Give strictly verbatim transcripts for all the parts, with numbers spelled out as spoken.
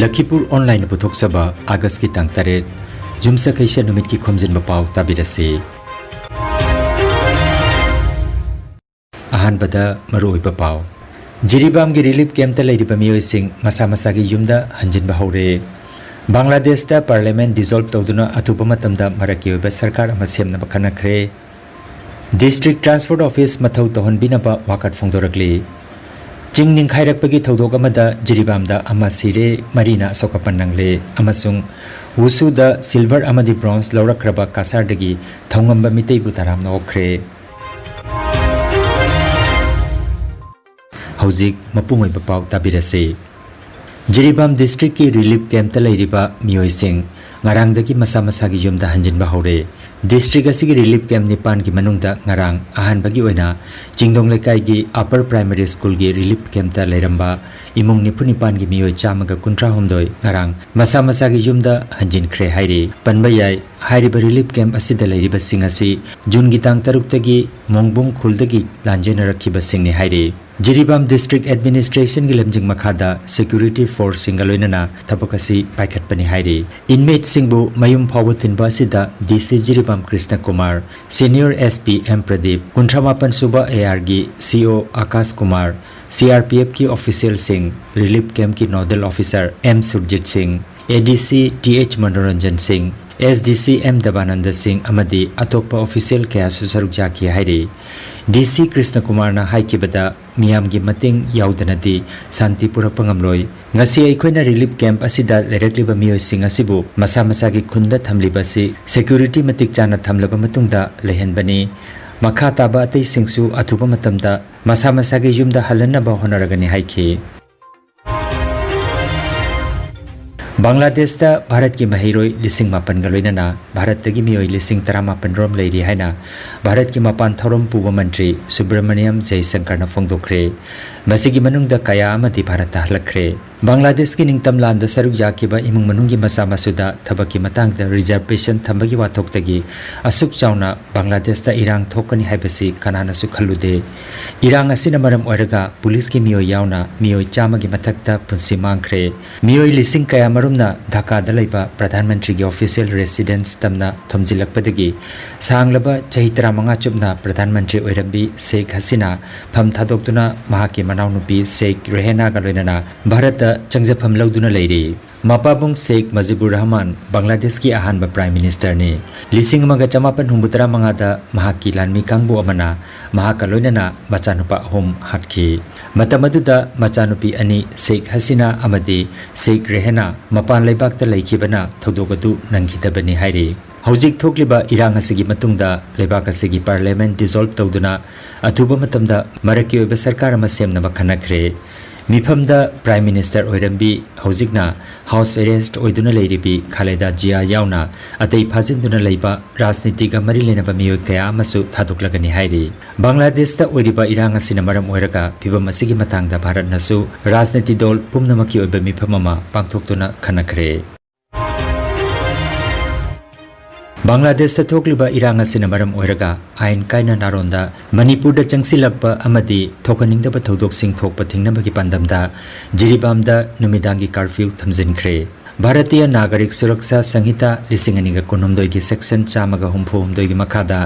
ꯂꯈꯤꯄꯨꯔ ꯑꯣꯟꯂꯥꯏꯟꯅ ꯄꯨꯊꯣꯛꯆꯕ ꯑꯥꯒꯁꯀꯤ ꯇꯥꯡ ꯇꯔꯦꯠ, ꯌꯨꯝꯁꯀꯩꯁ ꯅꯨꯃꯤꯠꯀꯤ ꯈꯣꯝꯖꯤꯟꯕ ꯄꯥꯎ ꯇꯥꯕꯤꯔꯁꯤ꯫ ꯑꯍꯥꯟꯕꯗ ꯃꯔꯨꯑꯣꯏꯕ ꯄꯥꯎ꯫ ꯖꯤꯔꯤꯕꯥꯝꯒꯤ ꯔꯤꯂꯤꯐ ꯀꯦꯝꯞꯇ ꯂꯩꯔꯤꯕ ꯃꯤꯑꯣꯏꯁꯤꯡ ꯃꯁꯥ ꯃꯁꯥꯒꯤ ꯌꯨꯝꯗ ꯍꯟꯖꯤꯟꯕ ꯍꯧꯔꯦ꯫ ꯕꯪꯒ꯭ꯂꯥꯗꯦꯁꯇ ꯄꯥꯔꯂꯤꯌꯥꯃꯦꯟꯠ ꯗꯤꯖꯣꯜꯕ ꯇꯧꯗꯨꯅ ꯑꯊꯨꯕ ꯃꯇꯝꯗ ꯃꯔꯛꯀꯤ ꯑꯣꯏꯕ ꯁꯔꯀꯥꯔ ꯑꯃ ꯁꯦꯝꯅꯕ ꯈꯟꯅꯈ꯭ꯔꯦ꯫ ꯗꯤꯁꯇ꯭ꯔꯤꯛ ꯇ꯭ꯔꯥꯟꯁꯄꯣꯔꯠ ꯑꯣꯐꯤꯁ ꯃꯊꯧ ꯇꯧꯍꯟꯕꯤꯅꯕ ꯋꯥꯀꯠ ꯐꯣꯡꯗꯣꯔꯛꯂꯤ꯫ ꯆꯤꯡ ꯅꯤꯡꯈꯥꯏꯔꯛꯄꯒꯤ ꯊꯧꯗꯣꯛ ꯑꯃꯗ ꯖꯤꯔꯤꯕꯥꯝꯗ ꯑꯃ ꯁꯤꯔꯦ, ꯃꯔꯤꯅ ꯑꯁꯣꯛ ꯑꯄꯟ ꯅꯪꯂꯦ ꯑꯃꯁꯨꯡ ꯋꯨꯁꯨꯗ ꯁꯤꯜꯚꯔ ꯑꯃꯗꯤ ꯕ꯭ꯔꯣꯟꯖ ꯂꯧꯔꯛꯈ꯭ꯔꯕ ꯀꯁꯥꯔꯗꯒꯤ ꯊꯧꯉꯝꯕ ꯃꯤꯇꯩꯕꯨ ꯇꯔꯥꯝꯅ ꯑꯣꯛꯈ꯭ꯔꯦ꯫ ꯍꯧꯖꯤꯛ ꯃꯄꯨꯡ ꯑꯣꯏꯕ ꯄꯥꯎ ꯇꯥꯕꯤꯔꯁꯤ꯫ ꯖꯤꯔꯤꯕꯥꯝ ꯗꯤꯁꯇ꯭ꯔꯤꯛꯀꯤ ꯔꯤꯂꯤꯐ ꯀꯦꯝꯞꯇ ꯂꯩꯔꯤꯕ ꯃꯤꯑꯣꯏꯁꯤꯡ ꯉꯔꯥꯡꯗꯒꯤ ꯃꯁꯥ ꯃꯁꯥꯒꯤ ꯌꯨꯝꯗ ꯍꯟꯖꯤꯟꯕ ꯍꯧꯔꯦ꯫ ꯗꯤꯁꯇ꯭ꯔꯤꯛ ꯑꯁꯤꯒꯤ ꯔꯤꯂꯤꯐ ꯀꯦꯝꯞ ꯅꯤꯄꯥꯟꯒꯤ ꯃꯅꯨꯡꯗ ꯉꯔꯥꯡ ꯑꯍꯥꯟꯕꯒꯤ ꯑꯣꯏꯅ ꯆꯤꯡꯗꯣꯡ ꯂꯩꯀꯥꯏꯒꯤ ꯑꯄꯔ ꯄ꯭ꯔꯥꯏꯃꯔꯤ ꯁ꯭ꯀꯨꯜꯒꯤ ꯔꯤꯂꯤꯐ ꯀꯦꯝꯞꯇ ꯂꯩꯔꯝꯕ ꯏꯃꯨꯡ ꯅꯤꯐꯨ ꯅꯤꯄꯥꯟꯒꯤ ꯃꯤꯑꯣꯏ ꯆꯥꯝꯃꯒ ꯀꯨꯟꯊ꯭ꯔꯥꯍꯨꯝꯗꯣꯏ ꯉꯔꯥꯡ ꯃꯁꯥ ꯃꯁꯥꯒꯤ ꯌꯨꯝꯗ ꯍꯟꯖꯤꯟꯈ꯭ꯔꯦ ꯍꯥꯏꯔꯤ꯫ ꯄꯟꯕ ꯌꯥꯏ, ꯍꯥꯏꯔꯤꯕ ꯔꯤꯂꯤꯐ ꯀꯦꯝꯞ ꯑꯁꯤꯗ ꯂꯩꯔꯤꯕꯁꯤꯡ ꯑꯁꯤ ꯖꯨꯟꯒꯤ ꯇꯥꯡ ꯇꯔꯨꯛꯇꯒꯤ ꯃꯣꯡꯕꯨꯡ ꯈꯨꯜꯗꯒꯤ ꯂꯥꯟꯖꯦꯟꯅꯔꯛꯈꯤꯕꯁꯤꯡꯅꯤ ꯍꯥꯏꯔꯤ꯫ ꯖꯤꯔꯤꯕꯥꯝ ꯗꯤꯁꯇ꯭ꯔꯤꯛ ꯑꯦꯗꯃꯤꯅꯤꯁꯇ꯭ꯔꯦꯁꯟꯒꯤ ꯂꯝꯖꯤꯡ ꯃꯈꯥꯗ ꯁꯦꯀ꯭ꯌꯨꯔꯤꯇꯤ ꯐꯣꯔꯁꯁꯤꯡꯒ ꯂꯣꯏꯅꯅ ꯊꯕꯛ ꯑꯁꯤ ꯄꯥꯏꯈꯠꯄꯅꯤ ꯍꯥꯏꯔꯤ꯫ ꯏꯟꯃꯦꯠꯁꯤꯡꯕꯨ ꯃꯌꯨꯝ ꯐꯥꯎꯕ ꯊꯤꯟꯕ ꯑꯁꯤꯗ D C Jiribam Krishna Kumar, senior S P M Pradeep, ꯀꯨꯟꯊ꯭ꯔꯥ ꯃꯥꯄꯟ ꯁꯨꯕ ꯑꯦ ꯑꯥꯔꯒꯤ ꯁꯤ ꯑꯣ Akash Kumar, C R P ꯑꯦꯐꯀꯤ ꯑꯣꯐꯤꯁꯤꯌꯦꯜꯁꯤꯡ, ꯔꯤꯂꯤꯐ ꯀꯦꯝꯞꯀꯤ nodal officer M Surjit Singh, A D C T H Manoranjan ꯁꯤꯡ, ꯑꯦꯁ ꯗꯤ ꯁꯤ ꯑꯦꯝ ꯗꯕꯥꯅꯟꯗ ꯁꯤꯡ ꯑꯃꯗꯤ ꯑꯇꯣꯞꯄ ꯑꯣꯐꯤꯁꯤꯌꯦꯜ ꯀꯌꯥꯁꯨ ꯁꯔꯨꯛ ꯌꯥꯈꯤ ꯍꯥꯏꯔꯤ꯫ ꯗꯤ ꯁꯤ ꯀ꯭ꯔꯤꯁꯅ ꯀꯨꯃꯥꯔꯅ ꯍꯥꯏꯈꯤꯕꯗ, ꯃꯤꯌꯥꯝꯒꯤ ꯃꯇꯦꯡ ꯌꯥꯎꯗꯅꯗꯤ ꯁꯥꯟꯇꯤ ꯄꯨꯔꯛꯄ ꯉꯝꯂꯣꯏ꯫ ꯉꯁꯤ ꯑꯩꯈꯣꯏꯅ ꯔꯤꯂꯤꯐ ꯀꯦꯝꯞ ꯑꯁꯤꯗ ꯂꯩꯔꯛꯂꯤꯕ ꯃꯤꯑꯣꯏꯁꯤꯡ ꯑꯁꯤꯕꯨ ꯃꯁꯥ ꯃꯁꯥꯒꯤ ꯈꯨꯟꯗ ꯊꯝꯂꯤꯕ ꯑꯁꯤ ꯁꯦꯀ꯭ꯌꯨꯔꯤꯇꯤ ꯃꯇꯤꯛ ꯆꯥꯅ ꯊꯝꯂꯕ ꯃꯇꯨꯡꯗ ꯂꯩꯍꯟꯕꯅꯤ꯫ ꯃꯈꯥ ꯇꯥꯕ ꯑꯇꯩꯁꯤꯡꯁꯨ ꯑꯊꯨꯕ ꯃꯇꯝꯗ ꯃꯁꯥ ꯃꯁꯥꯒꯤ ꯌꯨꯝꯗ ꯍꯜꯍꯟꯅꯕ ꯍꯣꯠꯅꯔꯒꯅꯤ ꯍꯥꯏꯈꯤ꯫ ꯕꯪꯒ꯭ꯂꯥꯗꯦꯁꯇ ꯚꯥꯔꯠꯀꯤ ꯃꯍꯩꯔꯣꯏ ꯂꯤꯁꯤꯡ ꯃꯥꯄꯟꯒ ꯂꯣꯏꯅꯅ ꯚꯥꯔꯠꯇꯒꯤ ꯃꯤꯑꯣꯏ ꯂꯤꯁꯤꯡ ꯇꯔꯥꯃꯥꯄꯟ ꯔꯣꯝ ꯂꯩꯔꯤ ꯍꯥꯏꯅ ꯚꯥꯔꯠꯀꯤ ꯃꯄꯥꯟ ꯊꯧꯔꯝ ꯄꯨꯕ ꯃꯟꯇ꯭ꯔꯤ ꯁꯨꯕ꯭ꯔꯃꯅꯤꯌꯝ ꯖꯌꯁꯪꯀꯔꯅ ꯐꯣꯡꯗꯣꯛꯈ꯭ꯔꯦ꯫ ꯃꯁꯤꯒꯤ ꯃꯅꯨꯡꯗ ꯀꯌꯥ ꯑꯃꯗꯤ ꯚꯥꯔꯠꯇ ꯍꯜꯂꯛꯈ꯭ꯔꯦ꯫ ꯕꯪꯒ꯭ꯂꯥꯗꯦꯁꯀꯤ ꯅꯤꯡꯇꯝ ꯂꯥꯟꯗ ꯁꯔꯨꯛ ꯌꯥꯈꯤꯕ ꯏꯃꯨꯡ ꯃꯅꯨꯡꯒꯤ ꯃꯆꯥ ꯃꯁꯨꯗ ꯊꯕꯛꯀꯤ ꯃꯇꯥꯡꯗ reservation ꯊꯝꯕꯒꯤ ꯋꯥꯊꯣꯛꯇꯒꯤ ꯑꯁꯨꯛ ꯆꯥꯎꯅ ꯕꯪꯒ꯭ꯂꯥꯗꯦꯁꯇ ꯏꯔꯥꯡ ꯊꯣꯛꯀꯅꯤ ꯍꯥꯏꯕꯁꯤ ꯀꯅꯥꯅꯁꯨ ꯈꯜꯂꯨꯗꯦ꯫ ꯏꯔꯥꯡ ꯑꯁꯤꯅ ꯃꯔꯝ ꯑꯣꯏꯔꯒ ꯄꯨꯂꯤꯁꯀꯤ ꯃꯤꯑꯣꯏ ꯌꯥꯎꯅ ꯃꯤꯑꯣꯏ ꯆꯥꯝꯃꯒꯤ ꯃꯊꯛꯇ ꯄꯨꯟꯁꯤ ꯃꯥꯡꯈ꯭ꯔꯦ꯫ ꯃꯤꯑꯣꯏ ꯂꯤꯁꯤꯡ ꯀꯌꯥꯃꯔꯨꯝꯅ ꯙꯥꯀꯥꯗ ꯂꯩꯕ ꯄ꯭ꯔꯙꯥꯟ ꯃꯟꯇ꯭ꯔꯤꯒꯤ official residence ꯇꯝꯅ ꯊꯣꯝꯖꯤꯜꯂꯛꯄꯗꯒꯤ ꯁꯥꯡꯂꯕ ꯆꯍꯤ ꯇꯔꯥꯃꯉꯥ ꯆꯨꯞꯅ ꯄ꯭ꯔꯙꯥꯟ ꯃꯟꯇ꯭ꯔꯤ ꯑꯣꯏꯔꯝꯕꯤ ꯁꯦꯈ ꯍꯁꯤꯅꯥ ꯐꯝ ꯊꯥꯗꯣꯛꯇꯨꯅ ꯃꯍꯥꯛꯀꯤ ꯃꯅꯥꯎꯅꯨꯄꯤ ꯁꯦꯈ ꯔꯦꯍꯦꯅꯥꯒ ꯂꯣꯏꯅꯅ ꯚꯥꯔꯠꯇ ꯆꯪꯖꯐꯝ ꯂꯧꯗꯨꯅ ꯂꯩꯔꯤ꯫ ꯃꯄꯥꯕꯨꯡ ꯁꯦꯈ ꯃꯨꯖꯤꯕꯨꯔ ꯔꯍꯃꯥꯟ ꯕꯪꯒ꯭ꯂꯥꯗꯦꯁꯀꯤ ꯑꯍꯥꯟꯕ Prime Ministerꯅꯤ꯫ ꯂꯤꯁꯤꯡ ꯑꯃꯒ ꯆꯃꯥꯄꯟ ꯍꯨꯝꯐꯨꯇꯔꯥ ꯃꯉꯥꯗ ꯃꯍꯥꯛꯀꯤ ꯂꯥꯟꯃꯤ ꯀꯥꯡꯕꯨ ꯑꯃꯅ ꯃꯍꯥꯛꯀ ꯂꯣꯏꯅꯅ ꯃꯆꯥꯅꯨꯄꯥ ꯑꯍꯨꯝ ꯍꯥꯠꯈꯤ꯫ ꯃꯇꯝ ꯑꯗꯨꯗ ꯃꯆꯥꯅꯨꯄꯤ ꯑꯅꯤ ꯁꯦꯈ ꯍꯁꯤꯅꯥ ꯑꯃꯗꯤ ꯁꯦꯈ ꯔꯦꯍꯦꯅꯥ ꯃꯄꯥꯟ ꯂꯩꯕꯥꯛꯇ ꯂꯩꯈꯤꯕꯅ ꯊꯧꯗꯣꯛ ꯑꯗꯨ ꯅꯪꯈꯤꯗꯕꯅꯤ ꯍꯥꯏꯔꯤ꯫ ꯍꯧꯖꯤꯛ ꯊꯣꯛꯂꯤꯕ ꯏꯔꯥꯡ ꯑꯁꯤꯒꯤ ꯃꯇꯨꯡꯗ ꯂꯩꯕꯥꯛ ꯑꯁꯤꯒꯤ Parliament dissolve ꯇꯧꯗꯨꯅ ꯑꯊꯨꯕ ꯃꯇꯝꯗ ꯃꯔꯛꯀꯤ ꯑꯣꯏꯕ ꯁꯔꯀꯥꯔ ꯑꯃ ꯁꯦꯝꯅꯕ ꯈꯟꯅꯈ꯭ꯔꯦ꯫ ꯃꯤꯐꯝꯗ Prime Minister ꯑꯣꯏꯔꯝꯕꯤ, ꯍꯧꯖꯤꯛꯅ house arrest ꯑꯣꯏꯗꯨꯅ ꯂꯩꯔꯤꯕꯤ ꯈꯥꯂꯦꯗꯥ ꯖꯤꯌꯥ ꯌꯥꯎꯅ ꯑꯇꯩ ꯐꯥꯖꯤꯟꯗꯨꯅ ꯂꯩꯕ ꯔꯥꯖꯅꯤꯇꯤꯒ ꯃꯔꯤ ꯂꯩꯅꯕ ꯃꯤꯑꯣꯏ ꯀꯌꯥ ꯑꯃꯁꯨ ꯊꯥꯗꯣꯛꯂꯒꯅꯤ ꯍꯥꯏꯔꯤ꯫ ꯕꯪꯒ꯭ꯂꯥꯗꯦꯁꯇ ꯑꯣꯏꯔꯤꯕ ꯏꯔꯥꯡ ꯑꯁꯤꯅ ꯃꯔꯝ ꯑꯣꯏꯔꯒ ꯐꯤꯚꯝ ꯑꯁꯤꯒꯤ ꯃꯇꯥꯡꯗ ꯚꯥꯔꯠꯅꯁꯨ ꯔꯥꯖꯅꯤꯇꯤ ꯗꯣꯜ ꯄꯨꯝꯅꯃꯛꯀꯤ ꯑꯣꯏꯕ ꯃꯤꯐꯝ ꯑꯃ ꯄꯥꯡꯊꯣꯛꯇꯨꯅ ꯈꯟꯅꯈ꯭ꯔꯦ꯫ ꯕꯪꯒ꯭ꯂꯥꯗꯦꯁꯇ ꯊꯣꯛꯂꯤꯕ ꯏꯔꯥꯡ ꯑꯁꯤꯅ ꯃꯔꯝ ꯑꯣꯏꯔꯒ ꯑꯥꯏꯟ ꯀꯥꯏꯅ ꯅꯥꯔꯣꯟꯗ ꯃꯅꯤꯄꯨꯔꯗ ꯆꯪꯁꯤꯜꯂꯛꯄ ꯑꯃꯗꯤ ꯊꯣꯛꯍꯟꯅꯤꯡꯗꯕ ꯊꯧꯗꯣꯛꯁꯤꯡ ꯊꯣꯛꯄ ꯊꯤꯡꯅꯕꯒꯤ ꯄꯥꯟꯗꯝꯗ ꯖꯤꯔꯤꯕꯥꯝꯗ ꯅꯨꯃꯤꯗꯥꯡꯒꯤ curfew ꯊꯝꯖꯤꯟꯈ꯭ꯔꯦ꯫ ꯚꯥꯔꯇꯤꯌ ꯅꯥꯒꯔꯤꯛ ꯁꯨꯔꯛꯁꯥ ꯁꯪꯍꯤꯇꯥ ꯂꯤꯁꯤꯡ ꯑꯅꯤꯒ ꯀꯨꯟꯍꯨꯝꯗꯣꯏꯒꯤ section ꯆꯥꯝꯃꯒ ꯍꯨꯝꯐꯨꯍꯨꯝꯗꯣꯏꯒꯤ ꯃꯈꯥꯗ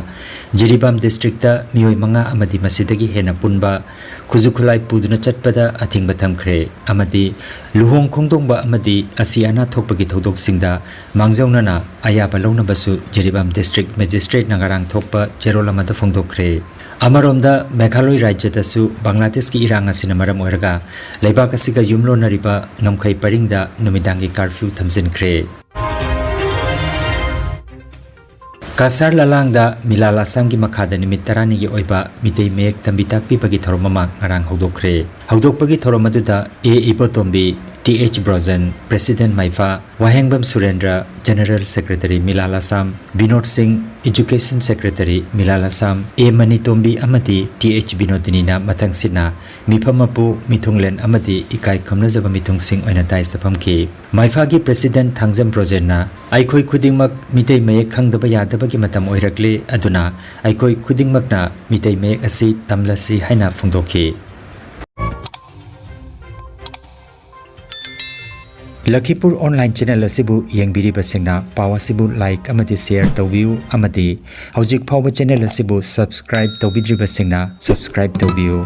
ꯖꯤꯔꯤꯕꯥꯝ districtꯇ ꯃꯤꯑꯣꯏ ꯃꯉꯥ ꯑꯃꯗꯤ ꯃꯁꯤꯗꯒꯤ ꯍꯦꯟꯅ ꯄꯨꯟꯕ ꯈꯨꯠꯁꯨ ꯈꯨꯠꯂꯥꯏ ꯄꯨꯗꯨꯅ ꯆꯠꯄꯗ ꯑꯊꯤꯡꯕ ꯊꯝꯈ꯭ꯔꯦ ꯑꯃꯗꯤ ꯂꯨꯍꯣꯡ ꯈꯣꯡꯗꯣꯡꯕ ꯑꯃꯗꯤ ꯑꯁꯤ ꯑꯅꯥ ꯊꯣꯛꯄꯒꯤ ꯊꯧꯗꯣꯛꯁꯤꯡꯗ ꯃꯥꯡꯖꯧꯅꯅ ꯑꯌꯥꯕ ꯂꯧꯅꯕꯁꯨ ꯖꯤꯔꯤꯕꯥꯝ district magistrateꯅ ꯉꯔꯥꯡ ꯊꯣꯛꯄ ꯆꯦꯔꯣꯜ ꯑꯃꯗ ꯐꯣꯡꯗꯣꯛꯈ꯭ꯔꯦ꯫ ꯑꯃꯔꯣꯝꯗ ꯃꯦꯘꯥꯂꯣꯏ ꯔꯥꯖ꯭ꯌꯗꯁꯨ ꯕꯪꯒ꯭ꯂꯥꯗꯦꯁꯀꯤ ꯏꯔꯥꯡ ꯑꯁꯤꯅ ꯃꯔꯝ ꯑꯣꯏꯔꯒ ꯂꯩꯕꯥꯛ ꯑꯁꯤꯒ ꯌꯨꯝꯂꯣꯟꯅꯔꯤꯕ ꯉꯝꯈꯩ ꯄꯔꯤꯡꯗ ꯅꯨꯃꯤꯗꯥꯡꯒꯤ curfew ꯊꯝꯖꯤꯟꯈ꯭ꯔꯦ꯫ ꯀꯁꯥꯔ ꯂꯂꯥꯡꯗ ꯃꯤꯂꯥꯜ ꯑꯁꯥꯝꯒꯤ ꯃꯈꯥꯗ ꯅꯨꯃꯤꯠ ꯇꯔꯥꯅꯤꯒꯤ ꯑꯣꯏꯕ ꯃꯤꯇꯩ ꯃꯌꯦꯛ ꯇꯝꯕꯤ ꯇꯥꯛꯄꯤꯕꯒꯤ ꯊꯧꯔꯝ ꯑꯃ ꯉꯔꯥꯡ ꯍꯧꯗꯣꯛꯈ꯭ꯔꯦ꯫ ꯍꯧꯗꯣꯛꯄꯒꯤ ꯊꯧꯔꯝ ꯑꯗꯨꯗ A Ibotombi, T H Brojen, President ꯃꯥꯏꯐꯥ, Wahengbam Surendra, General Secretary Milal Asham, Binod Singh, Education Secretary Milal Assam, ꯑꯦ ꯃꯅꯤꯇꯣꯝꯕꯤ ꯑꯃꯗꯤ ꯇꯤ ꯑꯩꯆ ꯕꯤꯅꯣꯗꯤꯅꯤꯅ ꯃꯊꯪꯁꯤꯠꯅ ꯃꯤꯐꯝ ꯃꯄꯨ, ꯃꯤꯊꯨꯡꯂꯦꯟ ꯑꯃꯗꯤ ꯏꯀꯥꯏ ꯈꯨꯝꯅꯖꯕ ꯃꯤꯊꯨꯡꯁꯤꯡ ꯑꯣꯏꯅ dais ꯇ ꯐꯝꯈꯤ꯫ ꯃꯥꯏꯐꯥꯒꯤ President ꯊꯥꯡꯖꯝ ꯕ꯭ꯔꯣꯖꯦꯟꯅ ꯑꯩꯈꯣꯏ ꯈꯨꯗꯤꯡꯃꯛ ꯃꯤꯇꯩ ꯃꯌꯦꯛ ꯈꯪꯗꯕ ꯌꯥꯗꯕꯒꯤ ꯃꯇꯝ ꯑꯣꯏꯔꯛꯂꯦ, ꯑꯗꯨꯅ ꯑꯩꯈꯣꯏ ꯈꯨꯗꯤꯡꯃꯛꯅ ꯃꯤꯇꯩ ꯃꯌꯦꯛ ꯑꯁꯤ ꯇꯝꯂꯁꯤ ꯍꯥꯏꯅ ꯐꯣꯡꯗꯣꯛꯈꯤ꯫ ꯂꯈꯤꯄꯨꯔ online channel ꯑꯁꯤꯕꯨ ꯌꯦꯡꯕꯤꯔꯤꯕꯁꯤꯡꯅ ꯄꯥꯎ ꯑꯁꯤꯕꯨ like ꯑꯃꯗꯤ share ꯇꯧꯕꯤꯌꯨ, ꯑꯃꯗꯤ ꯍꯧꯖꯤꯛ ꯐꯥꯎꯕ channel ꯑꯁꯤꯕꯨ subscribe ꯇꯧꯕꯤꯗ꯭ꯔꯤꯕꯁꯤꯡꯅ subscribe ꯇꯧꯕꯤꯌꯨ꯫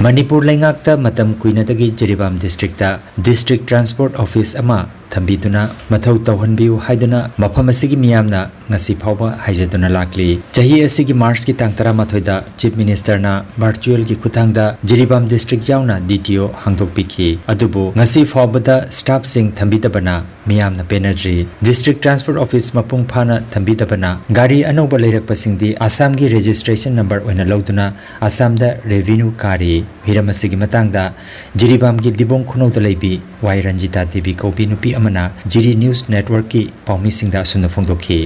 ꯃꯅꯤꯄꯨꯔ ꯂꯩꯉꯥꯛꯇ ꯃꯇꯝ ꯀꯨꯏꯅꯗꯒꯤ ꯖꯤꯔꯤꯕꯥꯝ district ꯇ District Transport Office ꯑꯃ ꯊꯝꯕꯤꯗꯨꯅ ꯃꯊꯧ ꯇꯧꯍꯟꯕꯤꯌꯨ ꯍꯥꯏꯗꯨꯅ ꯃꯐꯝ ꯑꯁꯤꯒꯤ ꯃꯤꯌꯥꯝꯅ ꯉꯁꯤ ꯐꯥꯎꯕ ꯍꯥꯏꯖꯗꯨꯅ ꯂꯥꯛꯂꯤ꯫ ꯆꯍꯤ ꯑꯁꯤꯒꯤ March ꯀꯤ ꯇꯥꯡ ꯇꯔꯥꯃꯥꯊꯣꯏꯗ Chief Minister ꯅ virtual ꯒꯤ ꯈꯨꯠꯊꯥꯡꯗ ꯖꯤꯔꯤꯕꯥꯝ district ꯌꯥꯎꯅ D T O ꯍꯥꯡꯗꯣꯛꯄꯤꯈꯤ꯫ ꯑꯗꯨꯕꯨ ꯉꯁꯤ ꯐꯥꯎꯕꯗ staff ꯁꯤꯡ ꯊꯝꯕꯤꯗꯕꯅ ꯃꯤꯌꯥꯝꯅ ꯄꯦꯟꯅꯗ꯭ꯔꯤ꯫ District Transport Office ꯃꯄꯨꯡ ꯐꯥꯅ ꯊꯝꯕꯤꯗꯕꯅ ꯒꯥꯔꯤ ꯑꯅꯧꯕ ꯂꯩꯔꯛꯄꯁꯤꯡꯗꯤ ꯑꯁꯥꯝꯒꯤ registration number ꯑꯣꯏꯅ ꯂꯧꯗꯨꯅ ꯑꯁꯥꯝꯗ revenue ꯀꯥꯔꯤ꯫ ꯍꯤꯔꯝ ꯑꯁꯤꯒꯤ ꯃꯇꯥꯡꯗ ꯖꯤꯔꯤꯕꯥꯝꯒꯤ ꯗꯤꯕꯣꯡ ꯈꯨꯅꯧꯗ ꯂꯩꯕꯤ ꯋꯥꯏ ꯔꯟꯖꯤꯇꯥ ꯗꯦꯕꯤ ꯀꯧꯕꯤ ꯅꯨꯄꯤ ꯑꯃꯅ ꯖꯤꯔꯤ News Network ꯀꯤ ꯄꯥꯎꯃꯤꯁꯤꯡꯗ ꯑꯁꯨꯝꯅ ꯐꯣꯡꯗꯣꯛꯈꯤ꯫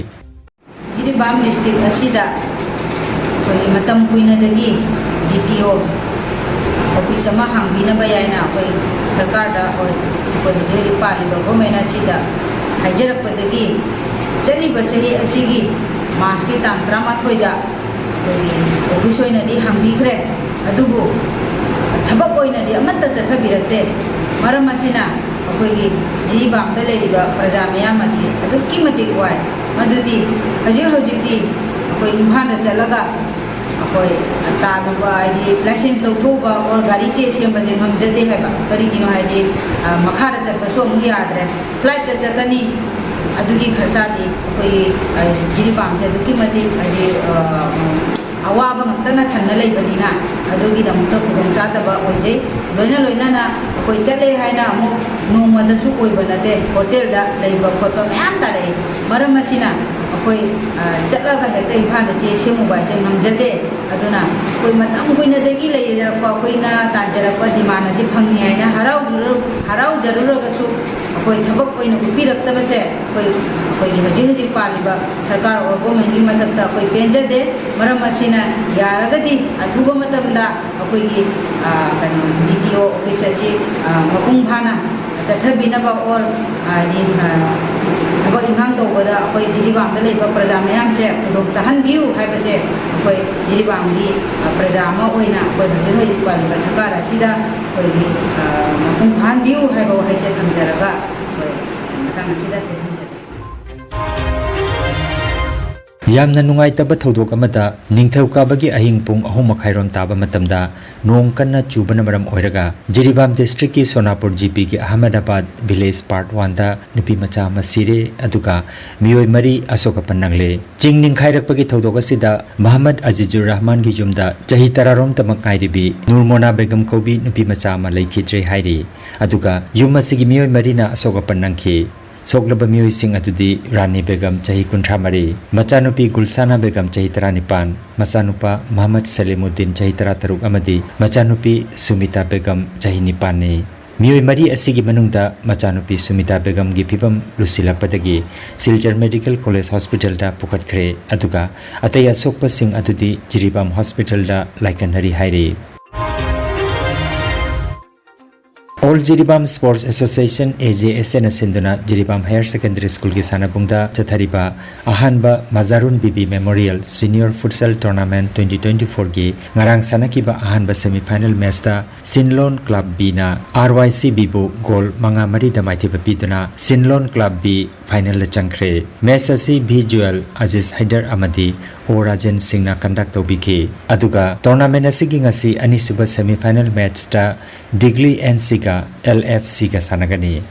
ꯖꯤꯔꯤꯕꯥꯝ district ꯑꯁꯤꯗ ꯑꯩꯈꯣꯏꯒꯤ ꯃꯇꯝ ꯀꯨꯏꯅꯗꯒꯤ D T O office ꯑꯃ ꯍꯥꯡꯕꯤꯅꯕ ꯍꯥꯏꯅ ꯑꯩꯈꯣꯏ ꯁꯔꯀꯥꯔꯗ ꯑꯩꯈꯣꯏ ꯍꯧꯖꯤꯛ ꯍꯧꯖꯤꯛ ꯄꯥꯜꯂꯤꯕ government ꯑꯁꯤꯗ ꯍꯥꯏꯖꯔꯛꯄꯗꯒꯤ ꯆꯠꯂꯤꯕ ꯆꯍꯤ ꯑꯁꯤꯒꯤ March ꯀꯤ ꯇꯥꯡ ꯇꯔꯥꯃꯥꯊꯣꯏꯗ ꯑꯩꯈꯣꯏꯒꯤ office ꯑꯣꯏꯅꯗꯤ ꯍꯥꯡꯕꯤꯈ꯭ꯔꯦ, ꯑꯗꯨꯕꯨ ꯊꯕꯛ ꯑꯣꯏꯅꯗꯤ ꯑꯃꯠꯇ ꯆꯠꯊꯕꯤꯔꯛꯇꯦ꯫ ꯃꯔꯝ ꯑꯁꯤꯅ ꯑꯩꯈꯣꯏꯒꯤ ꯖꯤꯔꯤꯕꯥꯝꯗ ꯂꯩꯔꯤꯕ ꯄ꯭ꯔꯖꯥ ꯃꯌꯥꯝ ꯑꯁꯤ ꯑꯗꯨꯛꯀꯤ ꯃꯇꯤꯛ ꯋꯥꯏ꯫ ꯃꯗꯨꯗꯤ ꯍꯧꯖꯤꯛ ꯍꯧꯖꯤꯛꯇꯤ ꯑꯩꯈꯣꯏ ꯏꯝꯐꯥꯜꯗ ꯆꯠꯂꯒ ꯑꯩꯈꯣꯏ ꯇꯥꯜꯂꯨꯕ, ꯍꯥꯏꯗꯤ license ꯂꯧꯊꯣꯛꯎꯕ or ꯒꯥꯔꯤ ꯆꯦ ꯁꯦꯝꯕꯁꯦ ꯉꯝꯖꯗꯦ ꯍꯥꯏꯕ꯫ ꯀꯔꯤꯒꯤꯅꯣ ꯍꯥꯏꯗꯤ, ꯑ, ꯃꯈꯥꯗ ꯆꯠꯄꯁꯨ ꯑꯃꯨꯛ ꯌꯥꯗ꯭ꯔꯦ, flight ꯇ ꯆꯠꯀꯅꯤ, ꯑꯗꯨꯒꯤ ꯈꯔꯁꯥꯗꯤ ꯑꯩꯈꯣꯏꯒꯤ, ꯑ, ꯖꯤꯔꯤꯕꯥꯝꯁꯦ ꯑꯗꯨꯛꯀꯤ ꯃꯇꯤꯛ ꯍꯥꯏꯗꯤ, ꯑ, ꯑꯋꯥꯕ ꯉꯥꯛꯇꯅ ꯊꯟꯅ ꯂꯩꯕꯅꯤꯅ ꯑꯗꯨꯒꯤꯗꯃꯛꯇ ꯈꯨꯗꯣꯡꯆꯥꯗꯕ ꯑꯣꯏꯖꯩ꯫ ꯂꯣꯏꯅ ꯂꯣꯏꯅꯅ ꯑꯩꯈꯣꯏ ꯆꯠꯂꯦ ꯍꯥꯏꯅ ꯑꯃꯨꯛ ꯅꯣꯡꯃꯗꯁꯨ ꯑꯣꯏꯕ ꯅꯠꯇꯦ, hotel ꯗ ꯂꯩꯕ ꯈꯣꯠꯄ ꯃꯌꯥꯝ ꯇꯥꯔꯛꯏ꯫ ꯃꯔꯝ ꯑꯁꯤꯅ ꯑꯩꯈꯣꯏ ꯑꯩꯈꯣꯏ, ꯑ, ꯆꯠꯂꯒ ꯍꯦꯛꯇ ꯏꯝꯐꯥꯜꯗ ꯆꯦ ꯁꯦꯝꯃꯨꯕ ꯍꯥꯏꯁꯦ ꯉꯝꯖꯗꯦ꯫ ꯑꯗꯨꯅ ꯑꯩꯈꯣꯏ ꯃꯇꯝ ꯀꯨꯏꯅꯗꯒꯤ ꯂꯩꯔꯛꯄ, ꯑꯩꯈꯣꯏꯅ ꯇꯥꯟꯖꯔꯛꯄ demand ꯑꯁꯤ ꯐꯪꯉꯦ ꯍꯥꯏꯅ ꯍꯔꯥꯎꯖꯔꯨ-, ꯍꯔꯥꯎꯖꯔꯨꯔꯒꯁꯨ ꯑꯩꯈꯣꯏ ꯊꯕꯛ ꯑꯣꯏꯅ ꯎꯠꯄꯤꯔꯛꯇꯕꯁꯦ ꯑꯩꯈꯣꯏ, ꯑꯩꯈꯣꯏꯒꯤ ꯍꯧꯖꯤꯛ ꯍꯧꯖꯤꯛ ꯄꯥꯜꯂꯤꯕ ꯁꯔꯀꯥꯔ ꯑꯣꯔ governmentꯀꯤ ꯃꯊꯛꯇ ꯑꯩꯈꯣꯏ ꯄꯦꯟꯖꯗꯦ꯫ ꯃꯔꯝ ꯑꯁꯤꯅ ꯌꯥꯔꯒꯗꯤ ꯑꯊꯨꯕ ꯃꯇꯝꯗ ꯑꯩꯈꯣꯏꯒꯤ, ꯑ, ꯀꯩꯅꯣ, DTO office ꯑꯁꯤ, ꯑ, ꯃꯄꯨꯡ ꯐꯥꯅ ꯆꯠꯊꯕꯤꯅꯕ ꯑꯣꯔ, ꯍꯥꯏꯗꯤ, ꯑ, ꯊꯕꯛ ꯏꯪꯈꯥꯡ ꯇꯧꯕꯗ ꯑꯩꯈꯣꯏ ꯖꯤꯔꯤꯕꯥꯝꯗ ꯂꯩꯕ ꯄ꯭ꯔꯖꯥ ꯃꯌꯥꯝꯁꯦ ꯈꯨꯗꯣꯡ ꯆꯥꯍꯟꯕꯤꯌꯨ ꯍꯥꯏꯕꯁꯦ ꯑꯩꯈꯣꯏ ꯖꯤꯔꯤꯕꯥꯝꯒꯤ, ꯑ, ꯄ꯭ꯔꯖꯥ ꯑꯃ ꯑꯣꯏꯅ ꯑꯩꯈꯣꯏ ꯍꯧꯖꯤꯛ ꯍꯧꯖꯤꯛ ꯄꯥꯜꯂꯤꯕ ꯁꯔꯀꯥꯔ ꯑꯁꯤꯗ ꯑꯩꯈꯣꯏꯒꯤ, ꯑ, ꯃꯄꯨꯡ ꯐꯥꯍꯟꯕꯤꯌꯨ ꯍꯥꯏꯕ ꯋꯥꯍꯩꯁꯦ ꯊꯝꯖꯔꯒ ꯑꯩꯈꯣꯏ ꯃꯇꯥꯡ ꯑꯁꯤꯗ ꯇꯦꯟꯍꯟꯖꯒꯦ꯫ ꯌꯥꯝꯅ ꯅꯨꯡꯉꯥꯏꯇꯕ ꯊꯧꯗꯣꯛ ꯑꯃꯗ ꯅꯤꯡꯊꯧꯀꯥꯕꯒꯤ ꯑꯍꯤꯡ ꯄꯨꯡ ꯑꯍꯨꯝ ꯃꯈꯥꯏꯔꯣꯝ ꯇꯥꯕ ꯃꯇꯝꯗ ꯅꯣꯡ ꯀꯟꯅ ꯆꯨꯕꯅ ꯃꯔꯝ ꯑꯣꯏꯔꯒ ꯖꯤꯔꯤꯕꯥꯝ districtꯀꯤ ꯁꯣꯅꯥꯄꯨꯔ GPꯒꯤ ꯑꯍꯃꯗꯥꯕꯥꯗ village part oneꯗ ꯅꯨꯄꯤ ꯃꯆꯥ ꯑꯃ ꯁꯤꯔꯦ, ꯑꯗꯨꯒ ꯃꯤꯑꯣꯏ ꯃꯔꯤ ꯑꯁꯣꯛ ꯑꯄꯟ ꯅꯪꯂꯦ꯫ ꯆꯤꯡ ꯅꯤꯡꯈꯥꯏꯔꯛꯄꯒꯤ ꯊꯧꯗꯣꯛ ꯑꯁꯤꯗ ꯃꯍꯃꯗ ꯑꯖꯤꯖꯨꯔ ꯔꯍꯃꯥꯟꯒꯤ ꯌꯨꯝꯗ ꯆꯍꯤ ꯇꯔꯥꯔꯣꯝꯇꯃꯛ ꯉꯥꯏꯔꯤꯕꯤ ꯅꯨꯔꯃꯣꯅꯥ ꯕꯦꯒꯝ ꯀꯧꯕꯤ ꯅꯨꯄꯤ ꯃꯆꯥ ꯑꯃ ꯂꯩꯈꯤꯗ꯭ꯔꯦ ꯍꯥꯏꯔꯤ꯫ ꯑꯗꯨꯒ ꯌꯨꯝ ꯑꯁꯤꯒꯤ ꯃꯤꯑꯣꯏ ꯃꯔꯤꯅ ꯑꯁꯣꯛ ꯑꯄꯟ ꯅꯪꯈꯤ꯫ ꯁꯣꯛꯂꯕ ꯃꯤꯑꯣꯏꯁꯤꯡ ꯑꯗꯨꯗꯤ ꯔꯥꯅꯤ ꯕꯦꯒꯝ, ꯆꯍꯤ ꯀꯨꯟꯊ꯭ꯔꯥ ꯃꯔꯤ, ꯃꯆꯥꯅꯨꯄꯤ ꯒꯨꯜꯁꯥꯅꯥ ꯕꯦꯒꯝ, ꯆꯍꯤ ꯇꯔꯥꯅꯤꯄꯥꯟ, ꯃꯆꯥꯅꯨꯄꯥ ꯃꯍꯃꯗ ꯁꯂꯤꯃꯨꯗꯤꯟ, ꯆꯍꯤ ꯇꯔꯥꯇꯔꯨꯛ, ꯑꯃꯗꯤ ꯃꯆꯥꯅꯨꯄꯤ ꯁꯨꯃꯤꯇꯥ ꯕꯦꯒꯝ, ꯆꯍꯤ ꯅꯤꯄꯥꯟꯅꯤ꯫ ꯃꯤꯑꯣꯏ ꯃꯔꯤ ꯑꯁꯤꯒꯤ ꯃꯅꯨꯡꯗ ꯃꯆꯥꯅꯨꯄꯤ ꯁꯨꯃꯤꯇꯥ ꯕꯦꯒꯝꯒꯤ ꯐꯤꯕꯝ ꯂꯨꯁꯤꯜꯂꯛꯄꯗꯒꯤ ꯁꯤꯜꯆꯔ Medical College Hospitalꯗ ꯄꯨꯈꯠꯈ꯭ꯔꯦ, ꯑꯗꯨꯒ ꯑꯇꯩ ꯑꯁꯣꯛꯄꯁꯤꯡ ꯑꯗꯨꯗꯤ ꯖꯤꯔꯤꯕꯥꯝ Hospitalꯗ ꯂꯥꯏꯀꯠꯅꯔꯤ ꯍꯥꯏꯔꯤ꯫ All Jiribam Sports Association, AJSAꯅ ꯁꯤꯟꯗꯨꯅ ꯖꯤꯔꯤꯕꯥꯝ Higher Secondary Schoolꯒꯤ ꯁꯥꯟꯅꯕꯨꯡꯗ ꯆꯠꯊꯔꯤꯕ ꯑꯍꯥꯟꯕ ꯃꯖꯥꯔꯨꯟ ꯕꯤꯕꯤ Memorial Senior Futsal Tournament twenty twenty-fourꯒꯤ ꯉꯔꯥꯡ ꯁꯥꯟꯅꯈꯤꯕ ꯑꯍꯥꯟꯕ semifinal matchꯇ ꯁꯤꯟꯂꯣꯟ Club Bꯅ RYCBꯕꯨ goal ꯃꯉꯥ ꯃꯔꯤꯗ ꯃꯥꯏꯊꯤꯕ ꯄꯤꯗꯨꯅ ꯁꯤꯟꯂꯣꯟ Club B finalꯗ ꯆꯪꯈ꯭ꯔꯦ꯫ Match ꯑꯁꯤ V Jewel, ꯑꯖꯤꯖ ꯍꯩꯗꯔ ꯑꯃꯗꯤ O ꯔꯥꯖꯦꯟ ꯁꯤꯡꯅ conduct ꯇꯧꯕꯤꯈꯤ꯫ ꯑꯗꯨꯒ tournament ꯑꯁꯤꯒꯤ ꯉꯁꯤ ꯑꯅꯤꯁꯨꯕ semifinal matchꯇ ꯗꯤꯒꯂꯤ NCꯒ LFCꯒ ꯁꯥꯟꯅꯒꯅꯤ꯫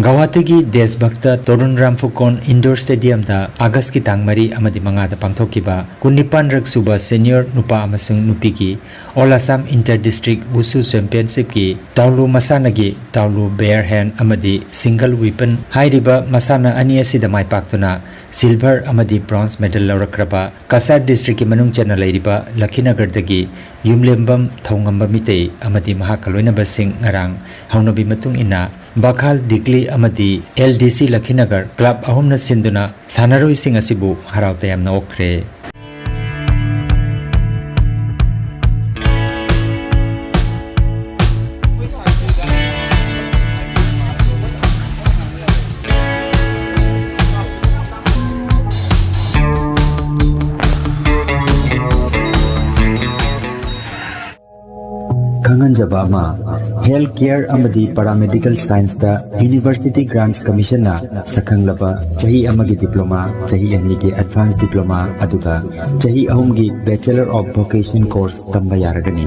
ꯒꯧꯍꯥꯇꯤꯒꯤ ꯗꯦꯁꯚꯛꯇ ꯇꯣꯔꯨꯟ ꯔꯥꯝ ꯐꯨꯀꯣꯟ ꯏꯟꯗꯣꯔ ꯁ꯭ꯇꯦꯗꯤꯌꯝꯗ ꯑꯥꯒꯁꯀꯤ ꯇꯥꯡ ꯃꯔꯤ ꯑꯃꯗꯤ ꯃꯉꯥꯗ ꯄꯥꯡꯊꯣꯛꯈꯤꯕ ꯀꯨꯟꯅꯤꯄꯥꯟꯔꯛ ꯁꯨꯕ ꯁꯦꯅꯤꯌꯔ ꯅꯨꯄꯥ ꯑꯃꯁꯨꯡ ꯅꯨꯄꯤꯒꯤ All Assam Inter District Wushu Championshipꯀꯤ ꯇꯥꯎꯂꯨ ꯃꯁꯥꯟꯅꯒꯤ ꯇꯥꯎꯂꯨ ꯕꯦꯌꯔ ꯍꯦꯟ ꯑꯃꯗꯤ ꯁꯤꯡꯒꯜ ꯋꯤꯄꯟ ꯍꯥꯏꯔꯤꯕ ꯃꯁꯥꯟꯅ ꯑꯅꯤ ꯑꯁꯤꯗ ꯃꯥꯏ ꯄꯥꯛꯇꯨꯅ ꯁꯤꯜꯚꯔ ꯑꯃꯗꯤ ꯕ꯭ꯔꯣꯟꯖ ꯃꯦꯗꯜ ꯂꯧꯔꯛꯈ꯭ꯔꯕ ꯀꯁꯥꯔ ꯗꯤꯁꯇ꯭ꯔꯤꯛꯀꯤ ꯃꯅꯨꯡ ꯆꯟꯅ ꯂꯩꯔꯤꯕ ꯂꯈꯤꯅꯒꯔꯗꯒꯤ ꯌꯨꯝꯂꯦꯝꯕꯝ ꯊꯧꯉꯝꯕ ꯃꯤꯇꯩ ꯑꯃꯗꯤ ꯃꯍꯥꯛꯀ ꯂꯣꯏꯅꯕꯁꯤꯡ ꯉꯔꯥꯡ ꯍꯧꯅꯕꯤ ꯃꯇꯨꯡ ꯏꯟꯅ ꯕꯈꯥꯜ ꯗꯤꯒ꯭ꯂꯤ ꯑꯃꯗꯤ ꯑꯦꯜ ꯗꯤ ꯁꯤ ꯂꯈꯤꯅꯒꯔ ꯀ꯭ꯂꯕ ꯑꯍꯨꯝꯅ ꯁꯤꯟꯗꯨꯅ ꯁꯥꯟꯅꯔꯣꯏꯁꯤꯡ ꯑꯁꯤꯕꯨ ꯍꯔꯥꯎ ꯇꯌꯥꯝꯅ ꯑꯣꯛꯈ꯭ꯔꯦ꯫ ꯈꯪꯍꯟꯖꯕ ꯑꯃ, ꯍꯦꯜꯊ ꯀꯦꯌꯔ ꯑꯃꯗꯤ ꯄꯦꯔꯥꯃꯦꯗꯤꯀꯦꯜ ꯁꯥꯏꯟꯁꯇ ꯌꯨꯅꯤꯚꯔꯁꯤꯇꯤ ꯒ꯭ꯔꯥꯟꯠꯁ ꯀꯃꯤꯁꯟꯅ ꯁꯛꯈꯪꯂꯕ ꯆꯍꯤ ꯑꯃꯒꯤ ꯗꯤꯄ꯭ꯂꯣꯃꯥ, ꯆꯍꯤ ꯑꯅꯤꯒꯤ ꯑꯦꯗꯚꯥꯟꯁ ꯗꯤꯄ꯭ꯂꯣꯃꯥ, ꯑꯗꯨꯒ ꯆꯍꯤ ꯑꯍꯨꯝꯒꯤ ꯕꯦꯆꯂꯔ ꯑꯣꯐ ꯚꯣꯀꯦꯁꯟ ꯀꯣꯔꯁ ꯇꯝꯕ ꯌꯥꯔꯒꯅꯤ꯫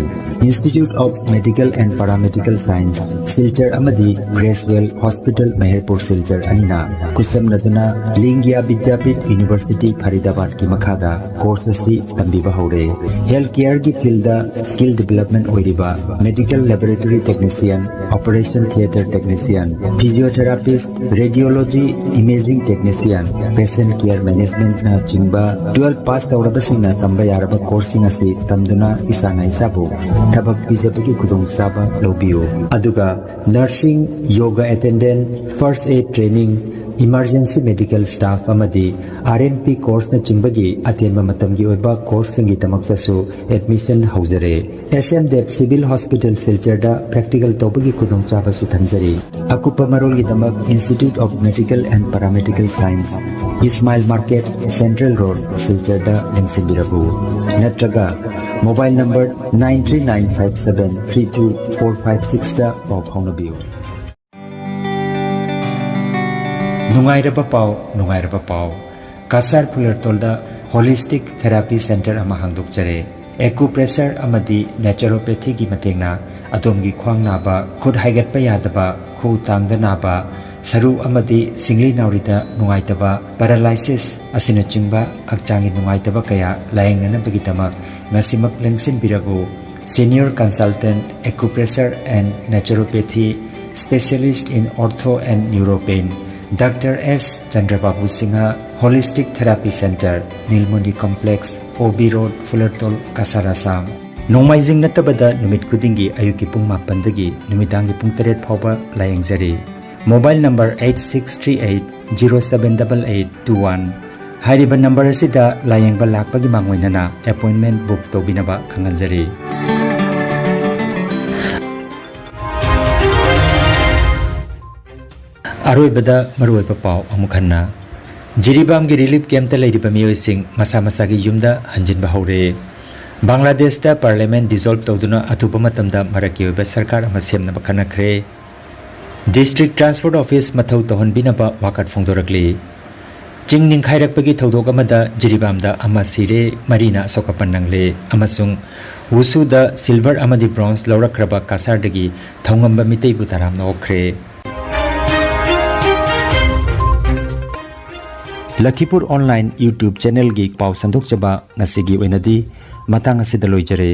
Institute of Medical and Paramedical Science, Silchar ꯑꯃꯗꯤ ꯒ꯭ꯔꯦꯁꯋꯦꯜ ꯍꯣꯁꯄꯤꯇꯥꯜ ꯃꯦꯍꯔꯄꯨꯔ ꯁꯤꯜꯆꯔ ꯑꯅꯤꯅ ꯈꯨꯠꯁꯝꯅꯗꯨꯅ ꯂꯤꯡꯒ꯭ꯌꯥ ꯕꯤꯗ꯭ꯌꯥꯄꯤꯊ ꯌꯨꯅꯤꯚꯔꯁꯤꯇꯤ ꯐꯔꯤꯗꯥꯕꯥꯗꯀꯤ ꯃꯈꯥꯗ ꯀꯣꯔꯁ ꯑꯁꯤ ꯇꯝꯕꯤꯕ ꯍꯧꯔꯦ꯫ ꯍꯦꯜꯊ ꯀꯦꯌꯔꯒꯤ ꯐꯤꯜꯗ ꯁ꯭ꯀꯤꯜ ꯗꯤꯚꯦꯂꯞꯃꯦꯟ ꯑꯣꯏꯔꯤꯕ medical laboratory technician, operation theatre technician, physiotherapist, radiology, imaging technician, patient care managementꯅ ꯆꯤꯡꯕ ꯇꯨꯋꯦꯜꯐ ꯄꯥꯁ ꯇꯧꯔꯕꯁꯤꯡꯅ ꯇꯝꯕ ꯌꯥꯔꯕ ꯀꯣꯔꯁꯁꯤꯡ ꯑꯁꯤ ꯇꯝꯗꯨꯅ ꯏꯁꯥꯅ ꯏꯁꯥꯕꯨ ꯊꯕꯛ ꯄꯤꯖꯕꯒꯤ ꯈꯨꯗꯣꯡꯆꯥꯕ ꯂꯧꯕꯤꯌꯨ꯫ ꯑꯗꯨꯒ nursing, yoga attendant, first aid training, emergency medical staff ꯑꯃꯗꯤ R M P ꯀꯣꯔꯁꯅꯆꯤꯡꯕꯒꯤ ꯑꯇꯦꯟꯕ ꯃꯇꯝꯒꯤ ꯑꯣꯏꯕ ꯀꯣꯔꯁꯁꯤꯡꯒꯤꯗꯃꯛꯇꯁꯨ ꯑꯦꯗꯃꯤꯁꯟ ꯍꯧꯖꯔꯦ꯫ S M Dev Civil Hospital ꯁꯤꯜꯆꯔꯗ ꯄ꯭ꯔꯦꯛꯇꯤꯀꯦꯜ ꯇꯧꯕꯒꯤ ꯈꯨꯗꯣꯡꯆꯥꯕꯁꯨ ꯊꯝꯖꯔꯤ꯫ ꯑꯀꯨꯞꯄ ꯃꯔꯣꯜꯒꯤꯗꯃꯛ Institute of Medical and Paramedical Science, Ismail market, central road, ꯁꯤꯜꯆꯔꯗ ꯂꯦꯡꯁꯤꯟꯕꯤꯔꯛꯎ꯫ ꯅꯠꯇ꯭ꯔꯒ mobile number nine three nine five seven three two four five sixꯇ ꯄꯥꯎ ꯐꯥꯎꯅꯕꯤꯌꯨ꯫ ꯅꯨꯡꯉꯥꯏꯔꯕ ꯄꯥꯎ, ꯅꯨꯡꯉꯥꯏꯔꯕ ꯄꯥꯎ꯫ ꯀꯁꯥꯔ ꯐꯨꯂꯔꯇꯣꯜꯗ ꯍꯣꯂꯤꯁꯇꯤꯛ ꯊꯦꯔꯥꯄꯤ ꯁꯦꯟꯇꯔ ꯑꯃ ꯍꯥꯡꯗꯣꯛꯆꯔꯦ꯫ ꯑꯦꯀꯨꯄ꯭ꯔꯦꯁꯔ ꯑꯃꯗꯤ ꯅꯦꯆꯔꯣꯄꯦꯊꯤꯒꯤ ꯃꯇꯦꯡꯅ ꯑꯗꯣꯝꯒꯤ ꯈ꯭ꯋꯥꯡ ꯅꯥꯕ, ꯈꯨꯠ ꯍꯥꯏꯒꯠꯄ ꯌꯥꯗꯕ, ꯈꯨꯎ ꯇꯥꯡꯗ ꯅꯥꯕ, ꯁꯔꯨ ꯑꯃꯗꯤ ꯁꯤꯡꯂꯤ ꯅꯥꯎꯔꯤꯗ ꯅꯨꯡꯉꯥꯏꯇꯕ, paralysis ꯑꯁꯤꯅꯆꯤꯡꯕ ꯍꯛꯆꯥꯡꯒꯤ ꯅꯨꯡꯉꯥꯏꯇꯕ ꯀꯌꯥ ꯂꯥꯌꯦꯡꯅꯅꯕꯒꯤꯗꯃꯛ ꯉꯁꯤꯃꯛ ꯂꯦꯡꯁꯤꯟꯕꯤꯔꯒꯨ꯫ Senior Consultant Acupressure and Naturopathy, Specialist in Ortho and Neuropain, Doctor S Chandrababu Singha, Holistic Therapy Center, Nilmoni Complex, O B Road, Fulartol, Kasar, Assam꯫ ꯅꯣꯡꯃꯥꯏꯖꯤꯡ ꯅꯠꯇꯕꯗ ꯅꯨꯃꯤꯠ ꯈꯨꯗꯤꯡꯒꯤ ꯑꯌꯨꯛꯀꯤ ꯄꯨꯡ ꯃꯥꯄꯟꯗꯒꯤ ꯅꯨꯃꯤꯗꯥꯡꯒꯤ ꯄꯨꯡ ꯇꯔꯦꯠ ꯐꯥꯎꯕ ꯂꯥꯌꯦꯡꯖꯔꯤ꯫ Mobile number eight six three eight zero seven double eight two one꯫ ꯍꯥꯏꯔꯤꯕ ꯅꯝꯕꯔ ꯑꯁꯤꯗ ꯂꯥꯌꯦꯡꯕ ꯂꯥꯛꯄꯒꯤ ꯃꯥꯡꯑꯣꯏꯅꯅ appointment book ꯇꯧꯕꯤꯅꯕ ꯈꯪꯍꯟꯖꯔꯤ꯫ ꯑꯔꯣꯏꯕꯗ ꯃꯔꯨꯑꯣꯏꯕ ꯄꯥꯎ ꯑꯃꯨꯛ ꯍꯟꯅ꯫ ꯖꯤꯔꯤꯕꯥꯝꯒꯤ relief campꯇ ꯂꯩꯔꯤꯕ ꯃꯤꯑꯣꯏꯁꯤꯡ ꯃꯁꯥ ꯃꯁꯥꯒꯤ ꯌꯨꯝꯗ ꯍꯟꯖꯤꯟꯕ ꯍꯧꯔꯦ꯫ ꯕꯪꯒ꯭ꯂꯥꯗꯦꯁꯇ parliament dissolve ꯇꯧꯗꯨꯅ ꯑꯊꯨꯕ ꯃꯇꯝꯗ ꯃꯔꯛꯀꯤ ꯑꯣꯏꯕ ꯁꯔꯀꯥꯔ ꯑꯃ ꯁꯦꯝꯅꯕ ꯈꯟꯅꯈ꯭ꯔꯦ꯫ District Transport Office ꯃꯊꯧ ꯇꯧꯍꯟꯕꯤꯅꯕ ꯋꯥꯀꯠ ꯐꯣꯡꯗꯣꯔꯛꯂꯤ꯫ ꯆꯤꯡ ꯅꯤꯡꯈꯥꯏꯔꯛꯄꯒꯤ ꯊꯧꯗꯣꯛ ꯑꯃꯗ ꯖꯤꯔꯤꯕꯥꯝꯗ ꯑꯃ ꯁꯤꯔꯦ, ꯃꯔꯤꯅ ꯑꯁꯣꯛ ꯑꯄꯟ ꯅꯪꯂꯦ ꯑꯃꯁꯨꯡ ꯋꯨꯁꯨꯗ silver ꯑꯃꯗꯤ bronze ꯂꯧꯔꯛꯈ꯭ꯔꯕ ꯀꯁꯥꯔꯗꯒꯤ ꯊꯧꯉꯝꯕ ꯃꯤꯇꯩꯕꯨ ꯇꯔꯥꯝꯅ ꯑꯣꯛꯈ꯭ꯔꯦ꯫ ꯂꯈꯤꯄꯨꯔ online YouTube channelꯒꯤ ꯄꯥꯎ ꯁꯟꯗꯣꯛꯆꯕ ꯉꯁꯤꯒꯤ ꯑꯣꯏꯅꯗꯤ ꯃꯇꯥꯡ ꯑꯁꯤꯗ ꯂꯣꯏꯖꯔꯦ꯫